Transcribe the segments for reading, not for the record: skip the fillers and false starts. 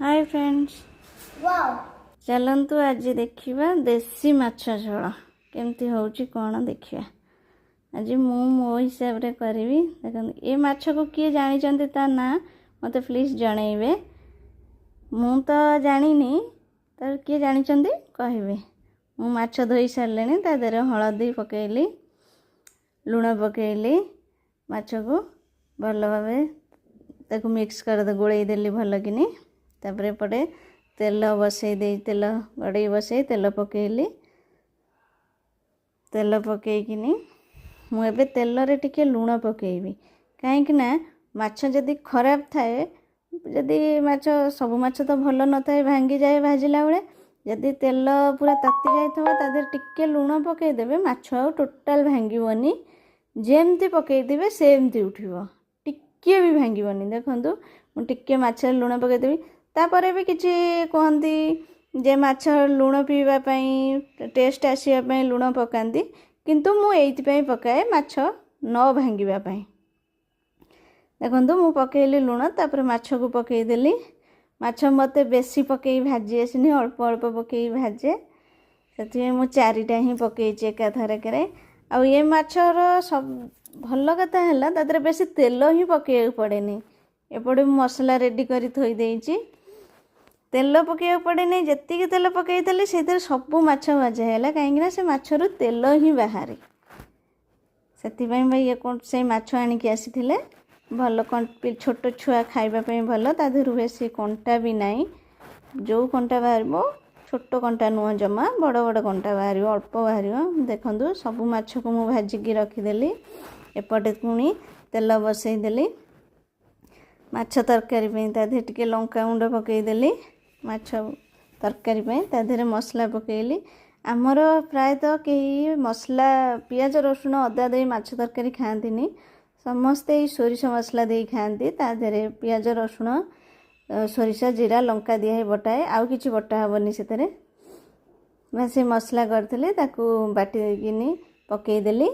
ହାଏ friends. Wow. ଚାଲନ୍ତୁ, ଆଜି ଦେଖିବା ଦେଶୀ ମାଛ ଝୋଳ କେମିତି ହେଉଛି କ'ଣ ଦେଖିବା। ଆଜି ମୁଁ ମୋ ହିସାବରେ କରିବି। ଦେଖନ୍ତୁ, ଏ ମାଛକୁ କିଏ ଜାଣିଛନ୍ତି ତା ନାଁ, ମୋତେ ପ୍ଲିଜ୍ ଜଣେଇବେ। ମୁଁ ତ ଜାଣିନି, ତ କିଏ ଜାଣିଛନ୍ତି କହିବେ। ମୁଁ ମାଛ ଧୋଇ ସାରିଲିଣି। ତା ଦେହରେ ହଳଦୀ ପକାଇଲି, ଲୁଣ ପକାଇଲି। ମାଛକୁ ଭଲ ଭାବେ ତାକୁ ମିକ୍ସ କରି ଗୋଳେଇ ଦେଲି ଭଲକିନି। ତାପରେ ଏପଟେ ତେଲ ବସେଇ ଦେଇ, ତେଲ କଡ଼େଇ ବସେଇ ତେଲ ପକାଇଲି। ତେଲ ପକାଇକିନି ମୁଁ ଏବେ ତେଲରେ ଟିକେ ଲୁଣ ପକାଇବି, କାହିଁକି ନା ମାଛ ଯଦି ଖରାପ ଥାଏ, ଯଦି ମାଛ, ସବୁ ମାଛ ତ ଭଲ ନଥାଏ, ଭାଙ୍ଗିଯାଏ ଭାଜିଲା ବେଳେ। ଯଦି ତେଲ ପୁରା ତାତି ଯାଇଥିବ, ତା ଦେହରେ ଟିକେ ଲୁଣ ପକାଇଦେବେ, ମାଛ ଆଉ ଟୋଟାଲ୍ ଭାଙ୍ଗିବନି। ଯେମିତି ପକାଇଥିବେ ସେମିତି ଉଠିବ, ଟିକିଏ ବି ଭାଙ୍ଗିବନି। ଦେଖନ୍ତୁ, ମୁଁ ଟିକେ ମାଛରେ ଲୁଣ ପକାଇଦେବି। ତାପରେ ବି କିଛି କୁହନ୍ତି ଯେ ମାଛ ଲୁଣ ପିଇବା ପାଇଁ, ଟେଷ୍ଟ ଆସିବା ପାଇଁ ଲୁଣ ପକାନ୍ତି, କିନ୍ତୁ ମୁଁ ଏଇଥିପାଇଁ ପକାଏ, ମାଛ ନ ଭାଙ୍ଗିବା ପାଇଁ। ଦେଖନ୍ତୁ, ମୁଁ ପକାଇଲି ଲୁଣ, ତାପରେ ମାଛକୁ ପକାଇଦେଲି। ମାଛ ମୋତେ ବେଶୀ ପକାଇ ଭାଜି ଆସିନି, ଅଳ୍ପ ଅଳ୍ପ ପକାଇ ଭାଜେ। ସେଥିପାଇଁ ମୁଁ ଚାରିଟା ହିଁ ପକାଇଛି ଏକାଥରକରେ। ଆଉ ଏ ମାଛର ସବୁ ଭଲ କଥା ହେଲା, ତା ଦେହରେ ବେଶୀ ତେଲ ହିଁ ପକାଇବାକୁ ପଡ଼େନି। ଏପଟେ ମୁଁ ମସଲା ରେଡ଼ି କରି ଥୋଇ ଦେଇଛି। ତେଲ ପକାଇବାକୁ ପଡ଼େନି। ଯେତିକି ତେଲ ପକାଇଥିଲି, ସେଇଥିରେ ସବୁ ମାଛ ଭଜା ହେଲା, କାହିଁକିନା ସେ ମାଛରୁ ତେଲ ହିଁ ବାହାରେ। ସେଥିପାଇଁ ଭାଇ ଇଏ କ'ଣ ସେଇ ମାଛ ଆଣିକି ଆସିଥିଲେ। ଭଲ, ଛୋଟ ଛୁଆ ଖାଇବା ପାଇଁ ଭଲ। ତା ଦେହରୁ ବେଶୀ କଣ୍ଟା ବି ନାହିଁ। ଯେଉଁ କଣ୍ଟା ବାହାରିବ, ଛୋଟ କଣ୍ଟା ନୁହଁ ଜମା, ବଡ଼ ବଡ଼ କଣ୍ଟା ବାହାରିବ, ଅଳ୍ପ ବାହାରିବ। ଦେଖନ୍ତୁ, ସବୁ ମାଛକୁ ମୁଁ ଭାଜିକି ରଖିଦେଲି। ଏପଟେ ପୁଣି ତେଲ ବସେଇଦେଲି ମାଛ ତରକାରୀ ପାଇଁ। ତା ଦେହରେ ଟିକେ ଲଙ୍କା ଗୁଣ୍ଡ ପକାଇଦେଲି ମାଛ ତରକାରୀ ପାଇଁ। ତା ଦେହରେ ମସଲା ପକାଇଲି। ଆମର ପ୍ରାୟତଃ କେହି ମସଲା ପିଆଜ, ରସୁଣ, ଅଦା ଦେଇ ମାଛ ତରକାରୀ ଖାଆନ୍ତିନି। ସମସ୍ତେ ଏଇ ସୋରିଷ ମସଲା ଦେଇ ଖାଆନ୍ତି। ତା ଦେହରେ ପିଆଜ, ରସୁଣ, ସୋରିଷ, ଜିରା, ଲଙ୍କା ଦିଆ ହେଇ ବଟାଏ, ଆଉ କିଛି ବଟା ହେବନି ସେଥିରେ। ସେ ମସଲା କରିଥିଲି, ତାକୁ ବାଟିକିନି ପକାଇଦେଲି।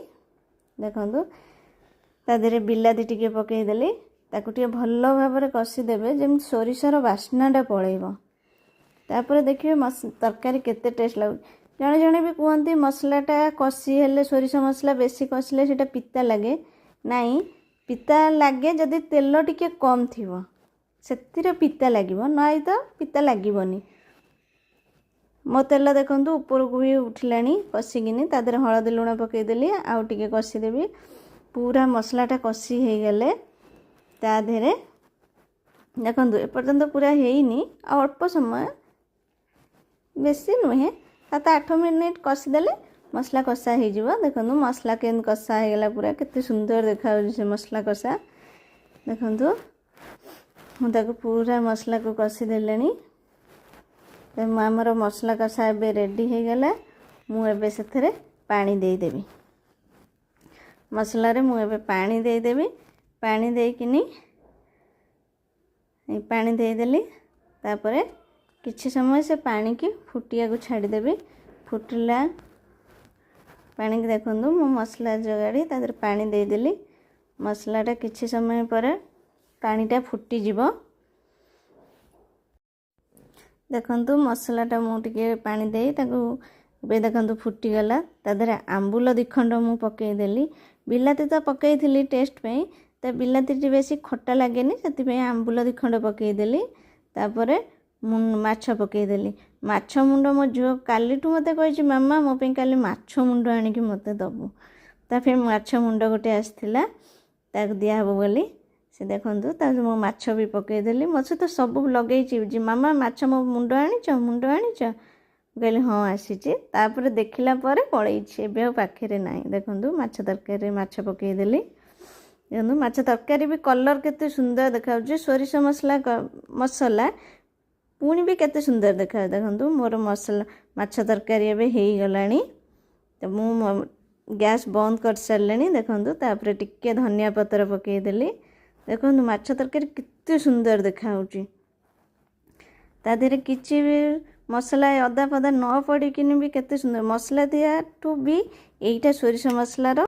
ଦେଖନ୍ତୁ, ତା ଦେହରେ ବିଲାତି ଟିକେ ପକାଇଦେଲି। ତାକୁ ଟିକେ ଭଲ ଭାବରେ କଷିଦେବେ, ଯେମିତି ସୋରିଷର ବାସ୍ନାଟା ପଳେଇବ। ତାପରେ ଦେଖିବେ ତରକାରୀ କେତେ ଟେଷ୍ଟ ଲାଗୁଛି। ଜଣେ ଜଣେ ବି କୁହନ୍ତି, ମସଲାଟା କଷି ହେଲେ, ସୋରିଷ ମସଲା ବେଶୀ କଷିଲେ ସେଇଟା ପିତା ଲାଗେ। ନାଇଁ, ପିତା ଲାଗେ ଯଦି ତେଲ ଟିକେ କମ୍ ଥିବ, ସେଥିରେ ପିତା ଲାଗିବ, ନାଇଁ ତ ପିତା ଲାଗିବନି। ମୋ ତେଲ ଦେଖନ୍ତୁ ଉପରକୁ ବି ଉଠିଲାଣି କଷିକିନି। ତା ଦେହରେ ହଳଦୀ, ଲୁଣ ପକାଇଦେଲି, ଆଉ ଟିକେ କଷିଦେବି। ପୁରା ମସଲାଟା କଷି ହେଇଗଲେ ତା ଦେହରେ ଦେଖନ୍ତୁ, ଏପର୍ଯ୍ୟନ୍ତ ପୁରା ହେଇନି, ଆଉ ଅଳ୍ପ ସମୟ, ବେଶୀ ନୁହେଁ, 7-8 ମିନିଟ୍ କଷିଦେଲେ ମସଲା କଷା ହେଇଯିବ। ଦେଖନ୍ତୁ, ମସଲା କେମିତି କଷା ହେଇଗଲା ପୁରା, କେତେ ସୁନ୍ଦର ଦେଖାଯାଉଛି ସେ ମସଲା କଷା। ଦେଖନ୍ତୁ, ମୁଁ ତାକୁ ପୁରା ମସଲାକୁ କଷିଦେଲିଣି। ଆମର ମସଲା କଷା ଏବେ ରେଡ଼ି ହେଇଗଲା। ମୁଁ ଏବେ ସେଥିରେ ପାଣି ଦେଇଦେବି। ମସଲାରେ ମୁଁ ଏବେ ପାଣି ଦେଇଦେବି। ପାଣି ଦେଇକିନି, ପାଣି ଦେଇଦେଲି। ତାପରେ କିଛି ସମୟ ସେ ପାଣିକି ଫୁଟିବାକୁ ଛାଡ଼ିଦେବି। ଫୁଟିଲା ପାଣିକି ଦେଖନ୍ତୁ, ମୁଁ ମସଲା ଯୋଗାଡ଼ି ତା ଦେହରେ ପାଣି ଦେଇଦେଲି। ମସଲାଟା କିଛି ସମୟ ପରେ ପାଣିଟା ଫୁଟିଯିବ। ଦେଖନ୍ତୁ, ମସଲାଟା ମୁଁ ଟିକେ ପାଣି ଦେଇ ତାକୁ ଏବେ ଦେଖନ୍ତୁ ଫୁଟିଗଲା। ତା ଦେହରେ ଆମ୍ବୁଲ 2 ଖଣ୍ଡ ମୁଁ ପକାଇଦେଲି। ବିଲାତି ତ ପକାଇଥିଲି ଟେଷ୍ଟ ପାଇଁ, ତ ବିଲାତିଟି ବେଶୀ ଖଟା ଲାଗେନି, ସେଥିପାଇଁ ଆମ୍ବୁଲ 2 ଖଣ୍ଡ ପକାଇଦେଲି। ତାପରେ ମୁଁ ମାଛ ପକାଇଦେଲି। ମାଛ ମୁଣ୍ଡ ମୋ ଝିଅ କାଲିଠୁ ମୋତେ କହିଛି, "ମାମା, ମୋ ପାଇଁ କାଲି ମାଛ ମୁଣ୍ଡ ଆଣିକି ମୋତେ ଦେବୁ।" ତା ପାଇଁ ମାଛ ମୁଣ୍ଡ ଗୋଟେ ଆସିଥିଲା, ତାକୁ ଦିଆହେବ ବୋଲି। ସେ ଦେଖନ୍ତୁ, ତାପରେ ମୁଁ ମାଛ ବି ପକାଇଦେଲି। ମୋ ସହିତ ସବୁ ଲଗେଇଛି ଯେ, "ମାମା, ମାଛ ମୋ ମୁଣ୍ଡ ଆଣିଛ, ମୁଣ୍ଡ ଆଣିଛ?" ମୁଁ କହିଲି, "ହଁ, ଆସିଛି।" ତାପରେ ଦେଖିଲା ପରେ ପଳେଇଛି, ଏବେ ଆଉ ପାଖରେ ନାହିଁ। ଦେଖନ୍ତୁ, ମାଛ ତରକାରୀରେ ମାଛ ପକାଇଦେଲି। ଦେଖନ୍ତୁ, ମାଛ ତରକାରୀ ବି କଲର୍ କେତେ ସୁନ୍ଦର ଦେଖାଯାଉଛି। ସୋରିଷ ମସଲା ମସଲା ପୁଣି ବି କେତେ ସୁନ୍ଦର ଦେଖାଯାଉଛି। ଦେଖନ୍ତୁ, ମୋର ମସଲା ମାଛ ତରକାରୀ ଏବେ ହେଇଗଲାଣି। ତ ମୁଁ ଗ୍ୟାସ୍ ବନ୍ଦ କରିସାରିଲିଣି। ଦେଖନ୍ତୁ, ତାପରେ ଟିକେ ଧନିଆ ପତ୍ର ପକାଇଦେଲି। ଦେଖନ୍ତୁ, ମାଛ ତରକାରୀ କେତେ ସୁନ୍ଦର ଦେଖାହେଉଛି। ତା ଦେହରେ କିଛି ବି ମସଲା ଅଦା ଫଦା ନ ପଡ଼ିକିନି ବି କେତେ ସୁନ୍ଦର। ମସଲା ଦିଆଠୁ ବି ଏଇଟା ସୋରିଷ ମସଲାର